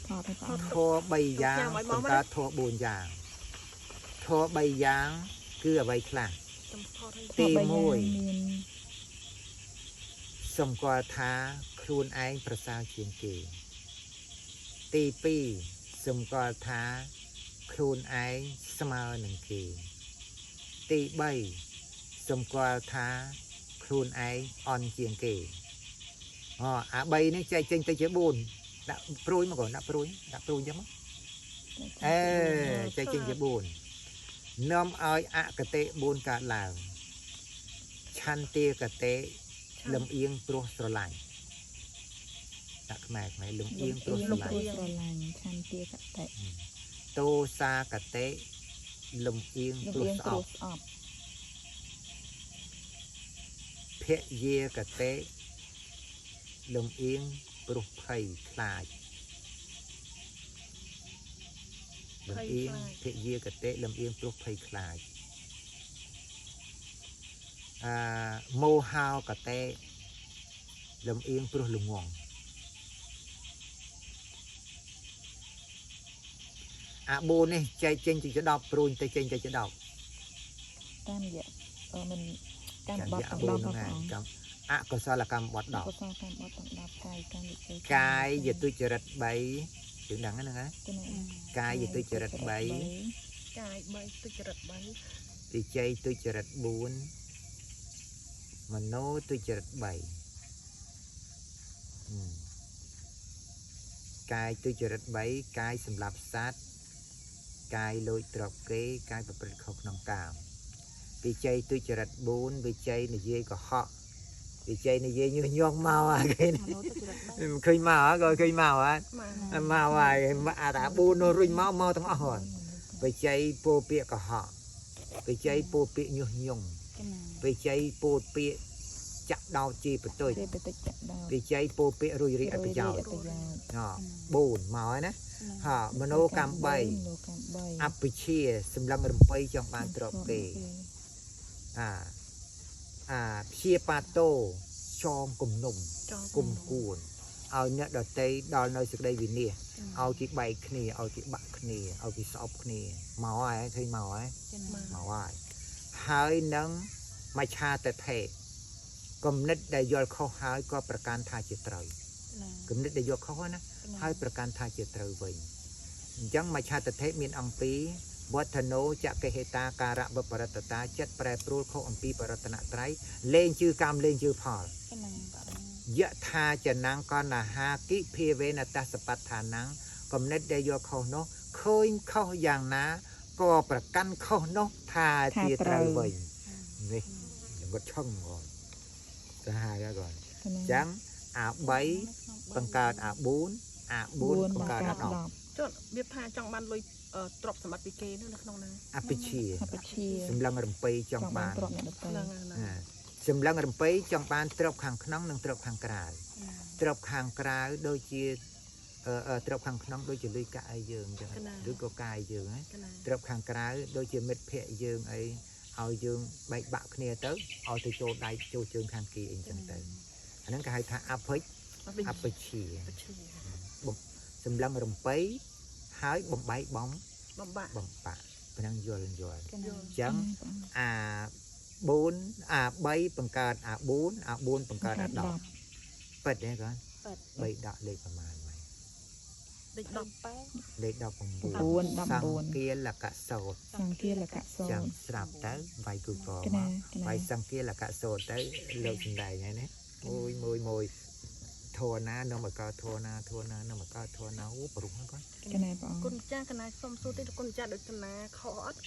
ធម៌3យ៉ាងបង្កើតធម៌4យ៉ាងធម៌3យ៉ាងគឺអ្វីខ្លះទី1សម្គាល់ថាខ្លួនឯងប្រសើរជាងគេទី2សម្គាល់ថាខ្លួនឯងស្មើនឹងគេទី3សម្គាល់ថាខ្លួនឯងអន់ជាងគេអា3នេះចែកចេញទៅជា4ដាក់ព្រួយមកកូនដាក់ព្រួយចឹងមកចែកចេញជា4នាំឲ្យអកតេ4កើតឡើងឆន្ទាកតេលំអៀងព្រោះស្រឡាញ់ដាក់ខ្មែរលំអៀងព្រោះស្រឡាញ់ឆន្ទាកតេតោសាកតេលំអៀងព្រោះស្អប់ភយាកតេលំអៀងព្រោះភ័យខ្លាចលំអៀងភយាកតេលំអៀងព្រោះភ័យខ្លាចមោហោកតេលំអៀងព្រោះល្ងងអា4នេះចែកចេញជា10ព្រួយទៅចេញទៅជា10តាមរយៈមិនកម្មបត្តិទាំង10ហ្នឹងកម្មអកុសលកម្មបត្តិ10កុសលកម្មបត្តិទាំង10កាយកម្មវិជ័យកាយយទុចរិត3យើងដឹងហ្នឹងណាកាយយទុចរិត3កាយ3ទុចរិត3វិជ័យទុចរិត4មโนទុចរិត3កាយទុចរិត3កាយសម្រាប់សត្វកាយលួចទ្រព្យគេកាយប្រព្រឹត្តខុសក្នុងកាមវិជ័យទុចរិត4វិជ័យនិយាយកុហកវិជ័យនិយាយញុះញង់មកអាគេឃើញមកក៏ឃើញមកហ่ะមកហើយអាតា4នោះរុញមកទាំងអស់ហ្នឹងវិជ័យពោលពាក្យកុហកវិជ័យពោលពាក្យញុះញង់វិជ័យពោលពាក្យចាក់ដោតជាបតុយវិជ័យពោលពាក្យរុយរាយអប្រយោជន៍4មកហើយណាមโนកម្ម3អភិជាសម្លឹងរំបីចង់បានទ្រព្យគេព្យាបាតោចងគំនុំគុំគួនឲ្យអ្នកដតីដល់នៅសេចក្តីវិនាសឲ្យគេបែកគ្នាឲ្យគេបាក់គ្នាឲ្យគេស្អប់គ្នាមកហើយឃើញមកហើយមកហើយហើយនឹងមច្ឆាទិដ្ឋិគំនិតដែលយល់ខុសហើយក៏ប្រកាន់ថាជាត្រូវគំនិតដែលយល់ខុសណាហើយប្រកាន់ថាជាត្រូវវិញអញ្ចឹងមច្ឆាទិដ្ឋិមានអង្គពីរវឌ្ឍនោចកិហេតាការៈវបរតតាចិត្តប្រែប្រួលខុសអំពីបរតនត្រ័យលែងជឿកម្មលែងជឿផលយថាចនាំងកណ្ហាគិភាវេនតសបដ្ឋានំគំនិតដែលយល់ខុសនោះឃើញខុសយ៉ាងណាក៏ប្រកាន់ខុសនោះថាជាត្រូវវិញនេះគាត់ឆឹងគាត់ទៅហើយគាត់អញ្ចឹងអា3បង្កើតអា4អា4បង្កើតអា10ចុះវាថាចង់បានលុយទ្រព្យសម្បត្តិពីគេនោះនៅក្នុងហ្នឹងអភិជាសម្លឹងរំបីចង់បានសម្លឹងរំបីចង់បានទ្រព្យខាងក្នុងនិងទ្រព្យខាងក្រៅទ្រព្យខាងក្រៅដូចជាទ្រព្យខាងក្នុងដូចជាលុយកាក់អីយើងអញ្ចឹងឬក៏កាយយើងទ្រព្យខាងក្រៅដូចជាមិត្តភ័ក្តិយើងអីឲ្យយើងបែកបាក់គ្នាទៅឲ្យទៅចូលដៃចូលជើងខាងគេអីចឹងទៅអាហ្នឹងគេហៅថាអភិជាសម្លឹងរំបីហើយបំបែកបំបាក់ប៉ុណ្ណឹងយល់អញ្ចឹងអា4អា3បង្កើតអា4អា4បង្កើតអា10ពិតទេកូន3ដាក់លេខប្រមាណហ្នឹងលេខ18លេខ19សង្គាលកសោតសង្គាលកសោតចាំស្រាប់ទៅវាយ Google មកវាយសង្គាលកសោតទៅលើកសម្ដែងហើយណាមួយធរណានាំមកកើតធរណាធរណានាំមកកើតធរណាអូប្រុសហ្នឹងគាត់កណាបងគុណចាស់កណាសុំសួរតិចគុណចាស់ដូចកណាខុសអត់